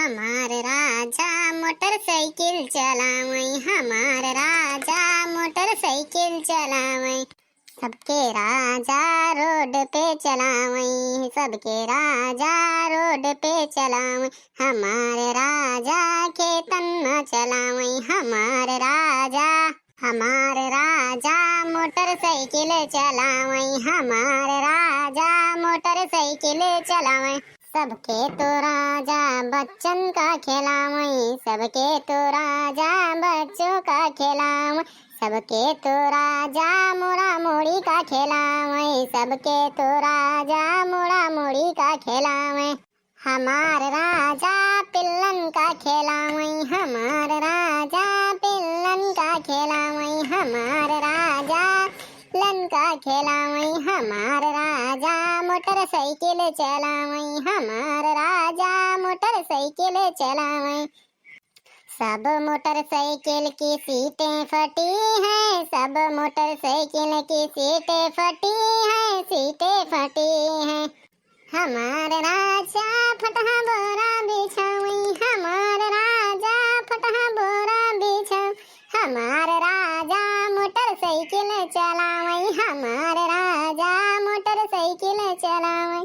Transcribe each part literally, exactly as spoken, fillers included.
हमार राजा मोटरसाइकिल चलावै, हमार राजा मोटरसाइकिल चलावै। सबके राजा रोड पे चलावै, सबके राजा रोड पे चलावै। हमार राजा खेतन में चलावै, हमार राजा। हमार राजा मोटरसाइकिल चलावै, हमार राजा मोटरसाइकिल चलावै। सबके तो राजा बच्चन का खेलावै, सबके तो राजा बच्चों का खेलावै। सबके तो राजा मोड़ा मोड़ी का खेलावै, सबके तो राजा मोड़ा मोड़ी का खेलावै। हमार राजा पिल्लन का खेलावै, हमार राजा पिल्लन का खेलावै, हमार राजा पिल्लन का खेलावै। हमार राजा मोटरसाइकिल चलावै, हमार राजा मोटरसाइकिल चलावै। सब मोटरसाइकिल की सीटें फटी हैं, सब मोटरसाइकिल की सीटें फटी हैं, सीटें फटी हैं। हमार राजा फटहा बोरा बिछावै, हमार राजा फटहा बोरा बिछावै। हमार राजा मोटरसाइकिल चलावै, हमार राजा मोटरसाइकिल चलावै।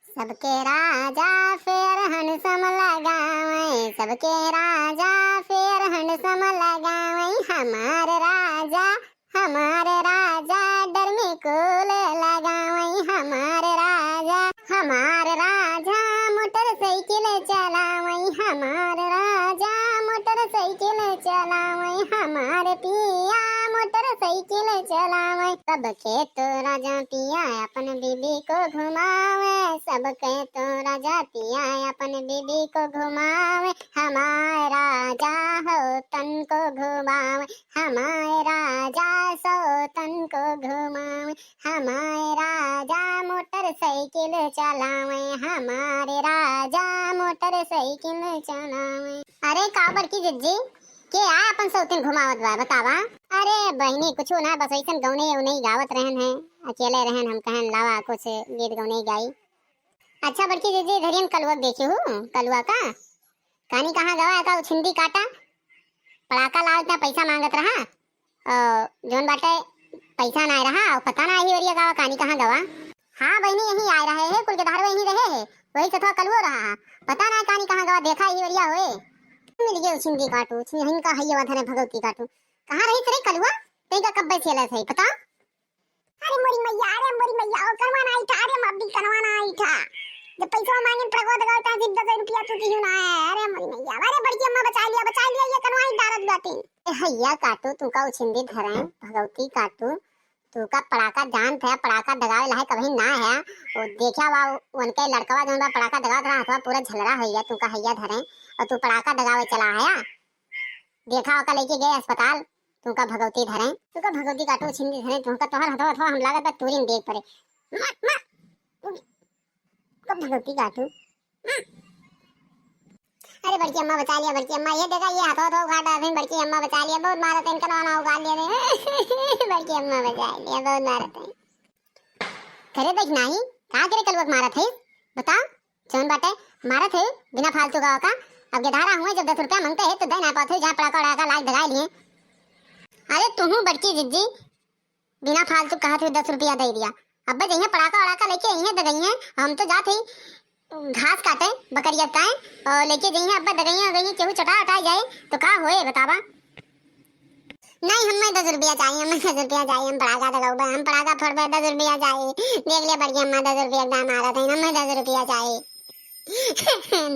सबके राजा फेयर हैंडसम लगावै, सबके राजा फेयर हैंडसम लगावै। हमार राजा, हमार राजा डर्मी कूल लगावै, हमार राजा, हमार राजा मोटरसाइकिल चलावै, हमार राजा मोटरसाइकिल चलावै। हमार पिया मोटरसाइकिल चलावै। सबके तो राजा पिया अपन बीबी को घुमावै, सबके तो राजा पिया अपन बीबी को घुमावै। हमार राजा सौतन को घुमावै, हमार राजा सौतन को घुमावै। हमार राजा मोटरसाइकिल चलावै, हमार राजा मोटरसाइकिल चलावै। अरे का बड़की जिज्जी, के आय अपन सौतिन घुमावत बा, बतावा? अरे बहिनी, कुछु ना, बस ऐसन गौने औने गावत रहन है, अकेले रहन, हम कहन लावा कुछ गीत गौने गाई। अच्छा बड़की जिज्जी, धरियन कलुआ देखी हूँ, कलुआ का कानी कहाँ गवा, का उछिंदी काटा, पड़ाका लावत ना पैसा मांगत रहा, अ, जौन बाटे पैसा ना रहा, अउ पता ना ही ओरिया गवा कानी कहाँ गवा। हाँ बहिनी, यहीं आए रहे है, कुल के धारो यहीं रहे है, वही से थोड़ा कलुओ रहा है, पता ना कानी कहाँ गवा, देखा ही ओरिया होए। मिल गए उछिंदी काटू, उछिंदी का हैया धरे भगवती काटू। कहाँ रही रे कलुआ? तई का कब्बे से अलस है, पता? अरे मोरी मैया, अरे मोरी मैया, ओ कनवा ना आई था, अरे मब्बी कनवा ना आई था। जब पैसा मांगे ट्रकवा दगाओ ता जिब दस रुपया तू दिहू ना है। अरे मोरी मैया, अरे बड़की अम्मा बचा लिया, बचा लिया, ये कनवा ही डारत बाटी। ए हैया काटू, तू का उछिंदी धरे, भगवती काटू, तू का पड़ाका जान थे, पड़ाका दगावे लाहे कभी ना है। वो देखा वा, उनके लड़कवा जौन बा पड़ाका दगावत रहा, हथवा पूरा झलरा हो गया, तू का हैया धरे, और तू पड़ाका दगावे चला है। देखा ओका लेके गए अस्पताल, तू का भगवती धरे, तू का भगवती काटू छिंदी धरे, तू का तोहर हथवा हथवा हम लागत बा तूरिन देख पड़े। मा, मा, तू का भगवती काटू। मा। अरे बड़की अम्मा बचा लिया, बड़की अम्मा, ये देखा, ये हथवा हथवा उखाड़ डाले, बड़की अम्मा बचा लिया, बहुत मारत है इनका, ना उखाड़ लिया रे। बड़की अम्मा बचा लिया, बहुत मारत है। करे देख नाही, का करे कलुआ के मारत है? बता, जौन बाटे मारत है बिना फालतू का ओका। अब गेधारा हुए जब दस रुपया मांगते हैं तो दे ना पाते, जहाँ पड़ाका उड़ाका लाग दगाई लिए। अरे तुहू बड़की जिज्जी बिना फालतू कहत हुए दस रुपया दे दिया। अब जइहे पड़ाका उड़ाका लेके अइहे दगइहे, हम तो जात ही घास काटे बकरिया ताए, और लेके जइहे अब दगइहे उगइहे केहू चटा उटा जाए तो का होए बतावा? नहीं, हमें दस रुपया चाहिए, हमें दस रुपया चाहिए, हम पड़ाका दगाउबे, हम पड़ाका फोड़बे, दस रुपया चाहिए। देख लिया बड़की अम्मा, दस रुपया के दाम आ रहा था, हमें दस रुपया चाहिए।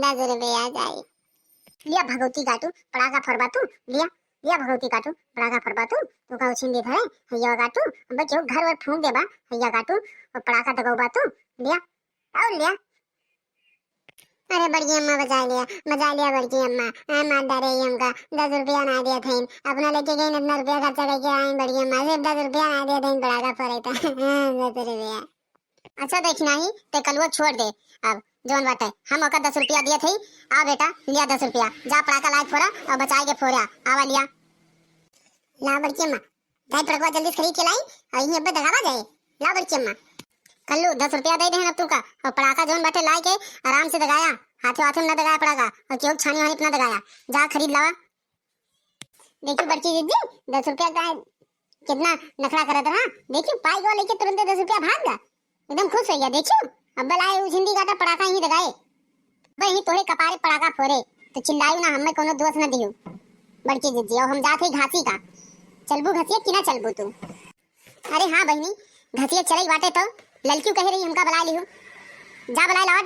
दस रुपया चाहिए। लिया भगवती काटू, पड़ाका फोड़बा तू, लिया, लिया भगवती काटू, पड़ाका फोड़बा तू, तू का उछिन दे धरे, हैया काटू, अब केहू घर वर फूंक देबा, हैया काटू, और पड़ाका दगाउबा तू, लिया, और लिया। अरे बड़की अम्मा बचा लिया, बचा लिया बड़की अम्मा। ए, मार डारे ही हमका, दस रुपया ना दिया था इन। अपना लेके गई इतना रुपया खर्चा करके आई बड़की अम्मा, सिर्फ दस रुपया ना दिया था इन, पड़ाका फोड़े था। दस रुपया। अच्छा देख नाही, ते कलुआ छोड़ दे। अब जौन बाटे, हम ओका दस रुपया दिए थे। आ बेटा, लिया दस रुपया, जा पड़ाका लाए फोड़ा और बचाए के फोड़ा, आवा लिया। ला बड़की अम्मा, जाई पड़कवा जल्दी से खरीद के लाई, और यहीं अब्बे दगावा जाए। ला बड़की अम्मा। कल्लू, दस रुपया दे देहन अब तू का, और पड़ाका जौन बाटे लाए के आराम से दगाया, हाथे हाथे में ना दगाया पड़ाका, और केहू छानी वानी पे ना दगाया, जा खरीद लावा। देखियो बड़की जिज्जी, दस रुपया का कितना नखरा करत रहा। देखियो पाई गवा लेके तुरंते दस रुपया भाग गा, एकदम खुश हो गया। देखियो अब लाए उ छिंदी काटा पड़ाका ही दगाए, अब ही तोरे कपारे पड़ाका फोरे, तो चिल्लायू ना, हमें कोनो दोष ना दियो बड़की जिज्जी। और हम जात ही घासी का, चलबू घसिया कि ना चलबू तू? अरे हाँ बहिनी, घसिया चलई बाटे तो ललकियो कहे रही हमका बलाए लिहू, जा बलाए लावा,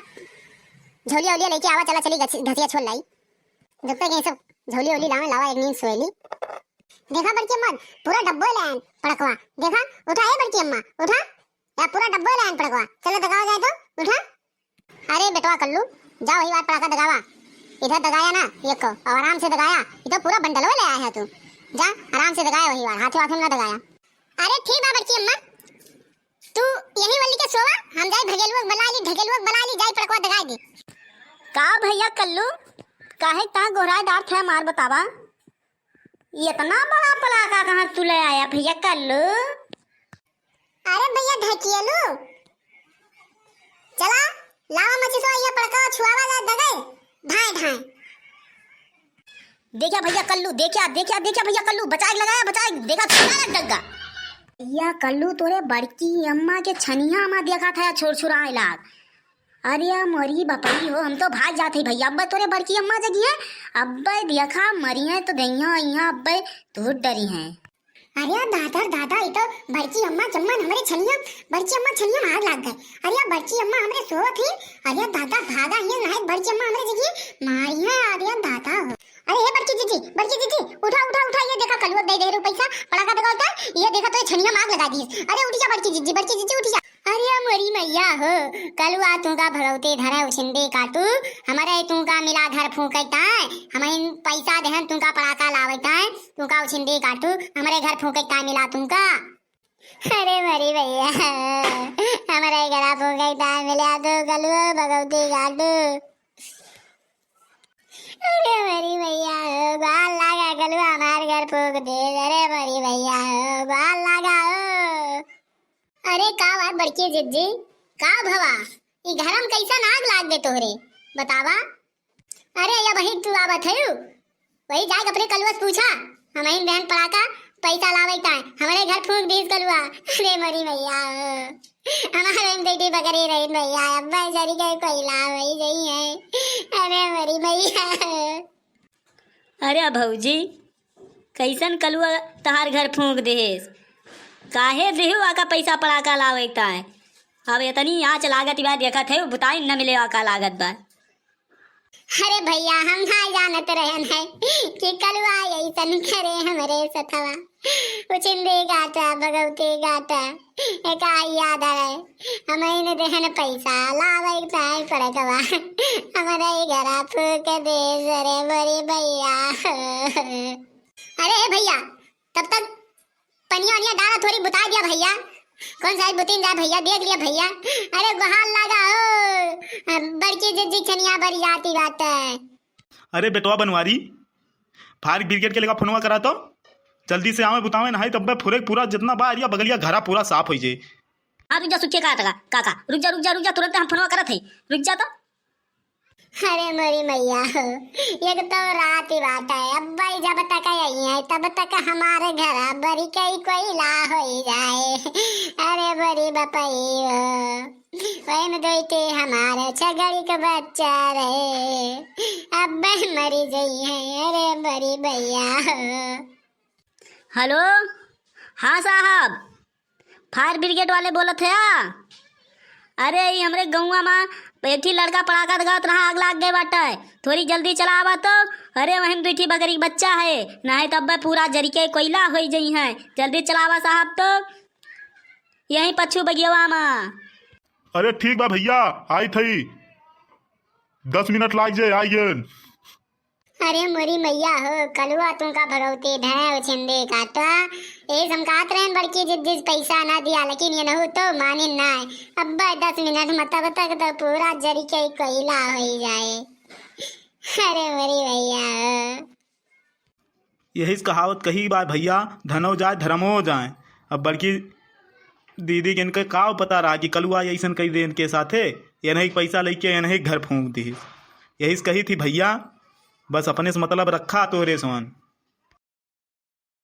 झोलिया उलिया लेके आवा, चला चली घसी-, घसिया छोल लाई। जब तक ये सब झोली उली लावे लावा, एक नींद सोएली। देखा बड़की अम्मा, पूरा डब्बो ले आयन पड़कवा। देखा, उठा ए बड़की अम्मा, उठा। या पूरा डब्बो ले आयन पड़कवा। चलो दगावा जाए तो, उठा। अरे बेटवा कल्लू, जा वही बार पड़ाका दगावा। इधर दगाया ना, ये को, अब आराम से दगाया। ये तो पूरा बंडलो ले आया है तू। जा, आराम से दगाया वही बार, हाथों हाथों ना दगाया। अरे ठीक बा बड़की अम्मा, तू यही वल्ली के सोवा, हम जाई भगेलुआ के बला ली, ढगेलुआ के बला ली, जाई पड़कवा दगाई दी। का भैया कल्लू, काहे तहाँ गोहराए डार थे मार बतावा? इतना बड़ा पड़ाका कहाँ तू ले आया भैया कल्लू? अरे भैया ढकेलू, चला लावा मचिसवा, ये पड़कवा छुआवा जा दगाई, ढाई ढाई। देखा भैया कल्लू, देखा, देखा, देखा भैया कल्लू, बचाए लगाया, बचाए, देखा, लगा लग डग्गा। भैया कल्लू तोरे बड़की अम्मा के छनिया मा देखा था, छोर छोर आए लाग। अरे मोरी बपई हो, हम तो भाग जात ही भैया, अब्बे तोरे बड़की अम्मा जगी है, अब्बे देखा मरी है तो दहिया अइया, अब्बे तू डरी है। अरे दादा रे दादा, ई तो बड़की अम्मा जम्मन हमरे छनिया, बड़की अम्मा छनिया मा आग लाग गए। अरे बड़की अम्मा हमरे सोवत ही। अरे दादा भागा, ये नाय बड़की अम्मा हमरे जगी मारी है। अरे दादा हो। अरे हे बड़की जीजी, बड़की जीजी, उठा, उठा, उठा, ये देखा कलुआ दे दे रे पैसा, पड़ाका दगा होता है, ये देखा तो ये छनिया मा आग लगा दी। अरे उठ जा बड़की जीजी, बड़की जीजी उठ जा। अरे मोरी मैया हो, कलुआ तू का भगवते धरे उछिंदे काटू, हमरे तू का मिला घर फूंकता है, हम इन पैसा देहन तू का पड़ाका लावता है, तू का उछिंदे काटू, हमरे घर फूंकता मिला तू का। अरे मोरी मैया, हमरे घरा फूंकता मिला तू कलुआ भगवते काटू। अरे मोरी मैया हो, बाल लागा कलुआ हमार घर फूंक दे। अरे मोरी मैया हो, बाल लागा हो। अरे का बात बड़की जिज्जी, का भवा, ई घर में कैसन आग लाग गए तोहरे, बतावा? अरे या बहिन तू आवत है, वही जाके अपने कलुआ से पूछा, हम इन बहन पड़ाका पैसा लावे का है, हमारे घर फूंक दीस कलुआ। अरे मोरी मैया हो। हमारे में बेटी बकरी रही भैया, अब्बा जरी के कोयला वही गई है। अरे मोरी मैया। अरे भौजी, कैसन कलुआ तहार घर फूंक देहेस? काहे देहु आका पैसा पड़ाका लावे ताय? अब इतनी आँच लागत बा, देखत है बुताई न मिले आका लागत बा। अरे भैया, हम ना जानत रहन है कि कलुआ ऐसन करे हमरे सथवा। उछिंदे गाटा, भगवते गाटा, एका याद है, हम इन देहन पैसा लावे ताय पड़कवा, हमरे घरा फूंक दे। अरे मोरी भैया। अरे भैया, तब तक पनिया वनिया डाला, थोड़ी बुता दिया भैया। कौन सा बुतिन जाए भैया, देख लिया भैया। अरे गोहार लागा हो, बड़की जिज्जी छनिया बरी जाती बात है। अरे बेटवा बनवारी, फायर ब्रिगेड के लेगा फोनवा करा तो, जल्दी से आवे बुतावे, नहीं तब फुरे पूरा जितना बा एरिया बगलिया घरा पूरा साफ हो जाए। हाँ रुक जा सुखिया का टका, काका रुक जा, रुक जा, रुक जा, तुरंत हम फोनवा करत है, रुक जा तो। अरे मोरी मैया हो, एक तो रात ही बात है, अब्बा ही जब तक आई है तब तक हमारे घर बरी कई कोयला हो ही जाए। अरे मोरी बपई हो, वही में दोई के हमारे छगड़ी के बच्चा रहे, अब्बा ही मरी गई है। अरे मोरी मैया हो। हेलो, हाँ साहब, फायर ब्रिगेड वाले बोलत है आ? अरे, ई हमरे गौवा मा एक ठी लड़का पड़ाका दगावत रहा, आग लाग गए बाटे, थोड़ी जल्दी चला आवा तो। अरे, वहीं दुई ठी बकरी के बच्चा है, नहीं तो अब्बे पूरा जरी के कोयला होई जई है। जल्दी चलावा साहब तो, यहीं पछू बगियवा मा। अरे ठीक बा भैया, आई थई, दस मिनट लाग जाए, आई गए। अरे मोरी मैया हो, कलुआ तू का भगवती धरे उछिंदे काटवा। ए समकात रहन बड़की जिज्जी पैसा ना दिया, लेकिन ये नहु तो मानिन ना। अब्बे दस मिनट में तब तक तो पूरा जरी के कोयला होई जाए। अरे मोरी मैया हो। यही से कहावत कही बा भैया, धनो जाए धर्मो जाए। अब बड़की दीदी के इनके का पता रहा कि कलुआ ऐसन कई दे इनके साथे, ये नहीं पैसा लेके ये नहीं घर फूंक दी। यही से कही थी भइया, बस अपने से मतलब रखा तोहरे सोन।